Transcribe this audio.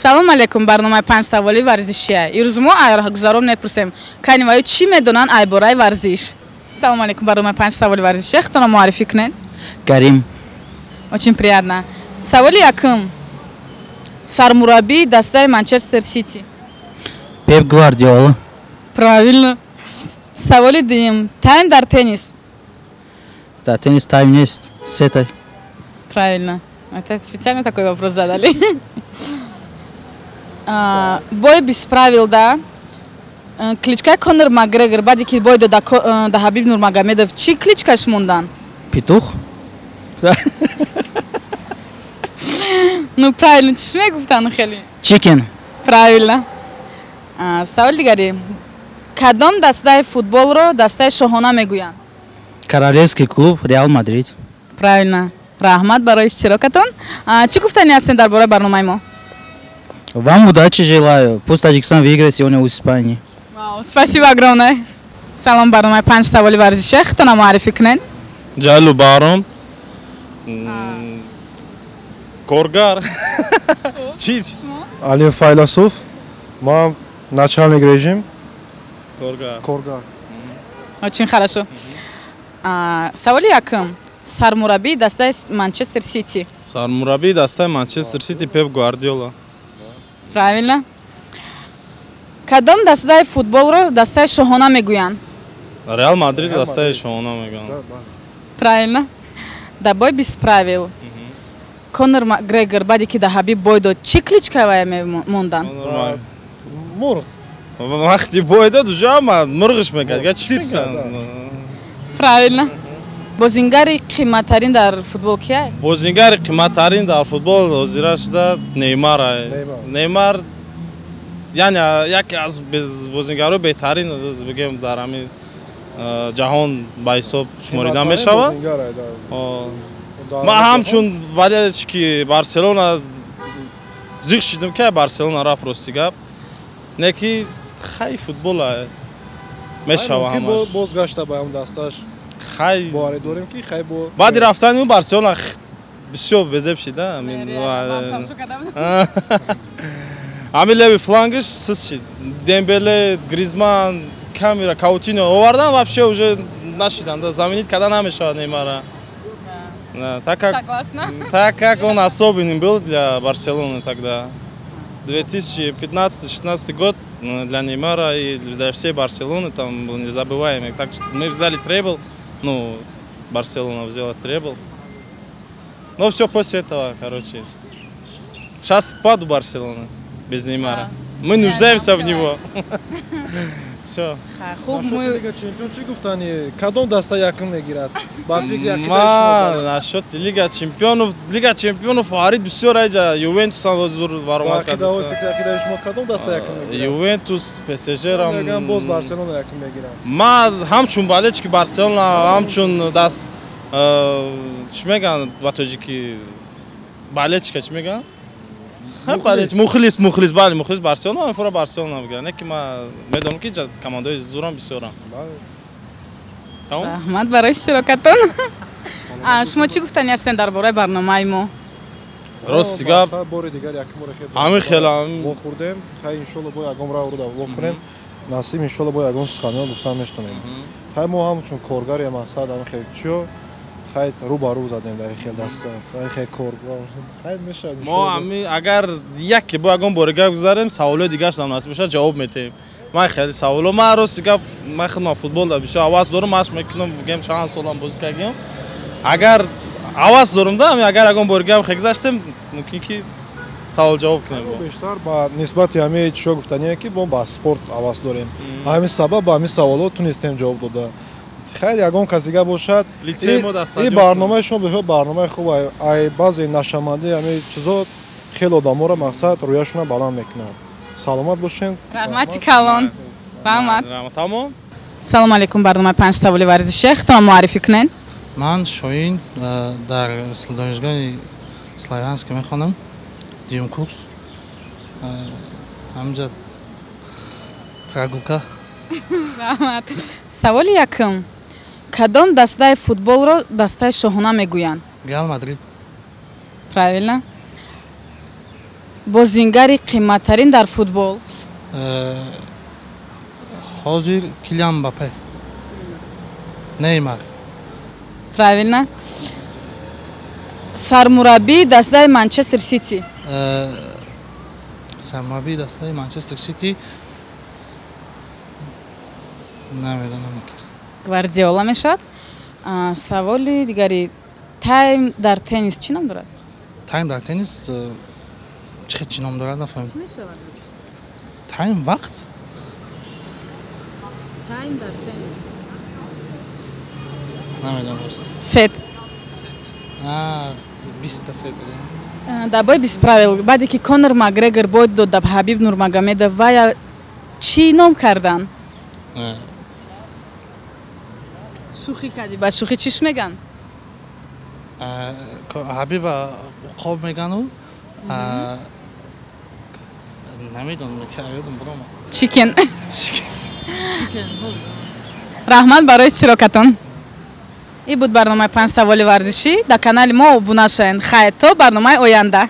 Салом алейкум, барномаи панҷ саволи варзишия. Ирӯз мо айргузарон мепурсем, кани ваю чӣ медонанд ай бораи варзиш. Салом алейкум, барномаи панҷ саволи варзишия. Худтонро муаррифӣ кунед. Карим. Очень приятно. Саволи якум. Сармураббии дастаи Манчестер Сити. Пеп Гвардиола. Правильно. Саволи дуюм. Тайм дар теннис. Дар теннис тайм нест. Сета. Правильно. Это специально такой вопрос задали. Бой без правил, да? Кличкаи Конор Макгрегор баъде ки бой дод да Ҳабиб Нурмагомедов, чӣ кличкаш мондан? Петух. Ну, правильно, чӣ мегуфтанд хеле? Чикен. Правильно. Саволи дигари. Кадом дастаи футболро дастаи шоҳона мегӯянд? Королевский клуб Реал Мадрид. Правильно. Раҳмат барои иштирокатон. Чӣ гуфтани ҳастед дар бораи барномаи мо? Вам удачи желаю. Пусть Таджикистан выиграет сегодня у Испании. Вау, спасибо огромное. Салом, барномаи панҷ саволи варзишия. Худтонро муаррифӣ кунед. Ҷалу Баҳром. Коргар. Чӣ? Алим Файласуф. Ман начальник режим. Коргар. Коргар. Очень хорошо. Саволи якум. Сармураббии дастаи Манчестер Сити. Сармураббии дастаи Манчестер Сити Пеп Гвардиола. Правильно. Кадом дастаи футболро дастаи шоҳона мегӯянд? Реал Мадрид дастаи шоҳона мегӯянд. Правильно. Дар бой без правил. Конор Макгрегор баъде ки дар Ҳабиб бой дод, чӣ кличка вая мемонданд? Мурғ. Вақти бой дод, уже ҳама мурғиш мекард. Га чӣ Правильно. Бозингари қиматтарин дар футбол кия? Бозингари қиматтарин дар футбол ҳозира шуда Неймар. Неймар, яъне яке аз бозингарои беҳтарин бигем дар ҳамин ҷаҳон ба ҳисоб шуморида мешавад. Ман ҳамчун вале ки Барселона зиқ шидам, ки Барселона рафт, рости гап. Не ки хай футбола мешава ҳама. Бозгашта ба ҳам дасташ. Хай боварӣ дорем ки хай бо баъди рафтани ӯ Барселона бисёр безеб шид. Ҳамин леви флангаш сист шид. Дембеле, Гризман, Камера, Каутино овардан, вообще уже нашиданд, заменить карда намешавад Неймара. Так как он особенный был для Барселоны тогда. 2015-16 год для Неймара и для всей Барселоны там был незабываемый. Так что мы взяли требл, ну, Барселона взяла требл. Но все после этого, короче. Сейчас спад у Барселоны без Неймара. Мы нуждаемся в него. Все. Хуб, мы Лига чемпион чӣ гуфтани? Кадом даста якум мегирад? Ба фикри ақидаи шумо? Насчет Лига чемпионов, Лига чемпионов фаворит бисёр айҷа Ювентус ҳам зур баромад кард. Фикри ақидаи шумо кадом даста якум мегирад? Ювентус, ПСЖ рам. Мегам боз Барселона якум мегирад. Ма ҳамчун болельщики Барселона, ҳамчун даст чӣ мегӯянд ба тоҷикӣ? Болельщика чӣ мегӯянд? Мухлис, мухлис, бале, мухлис Барселона, ман фура Барселона мегӯям. Не ки ман медонам ки командаҳои зурам бисёрам. Раҳмат барои иштирокатон. Шумо чӣ гуфтани ҳастед дар бораи барномаи мо? Рости гап, бори дигар якумора хел ҳамин хел вохӯрдем. Хай иншолло бо ягон равруда вохӯрем. Насиб иншолло бо ягон суханҳо гуфтан метавонем. Хай мо ҳамчун коргари мақсад ҳамин хел чиё хай рӯ ба рӯ задем дар ин хел даста, ин хел кор хай мешавад. Мо ҳами агар яке бо ягон бори гап гузарем, саволои дигарашам насиб бошад, ҷавоб метаҳем. Ман хеле саволо, ман рости гап, ман худман футболда бисёр ҳавас дорам, машқ мекунам, бигем чанд солам бозӣ кардем. Агар ҳавас дорам да, агар ягон бори гап хел гузаштем, мумкин ки савол ҷавоб кунем. Бештар ба нисбати ҳамаи чизҳо гуфтание ки мо ба спорт ҳавас дорем. Ҳамин сабаб ба ҳамин саволҳо тунистем ҷавоб дода. Хайр, ягон кас дига бошад. Ин барномаи шумо бисёр барномаи хуб. Ай баъзе нашамандӣ ҳамаи чизо хеле одаморо мақсад рӯяшонро баланд мекунад. Саломат бошед. Раҳмати калон. Раҳмат. Тамом. Салом алейкум, барномаи панҷ саволи варзишия. Худтонро муаррифӣ кунед. Ман Шоҳин, дар донишгоҳи Славянск мехонам, дуюм курс. Ҳаминҷа прогулка. Раҳмат. Саволи якум. Кадом дастаи футболро дастаи шоҳона мегӯянд? Реал Мадрид. Правильно. Бозингари қиматтарин дар футбол? Ҳозир Килиан Мбаппе. Неймар. Правильно. Сармураббии дастаи Манчестер Сити? Сармураббии дастаи Манчестер Сити намедонам кист. Гвардиола мешавад. Саволи дигари: тайм дар теннис чӣ ном дорад? Тайм дар теннис чӣ чӣ ном дорад, нафаҳмидам. Тайм, вақт. Тайм дар теннис. Намедонам рост. Сет. 20-та сет. Дар бой без правил, баъде ки Конор Макгрегор бой дод ба Ҳабиб Нурмагомедов, вая чӣ ном карданд? Шӯхӣ кардӣ, ба шӯхӣ чиш меган? Ҳабиба уқоб мегану, намедонам, ёдам баромад. Чикен. Раҳмат барои иштирокатон. Ин буд барномаи «Панҷ саволи варзишӣ». Дар канали мо обуна шавед. Хайр, то барномаи оянда.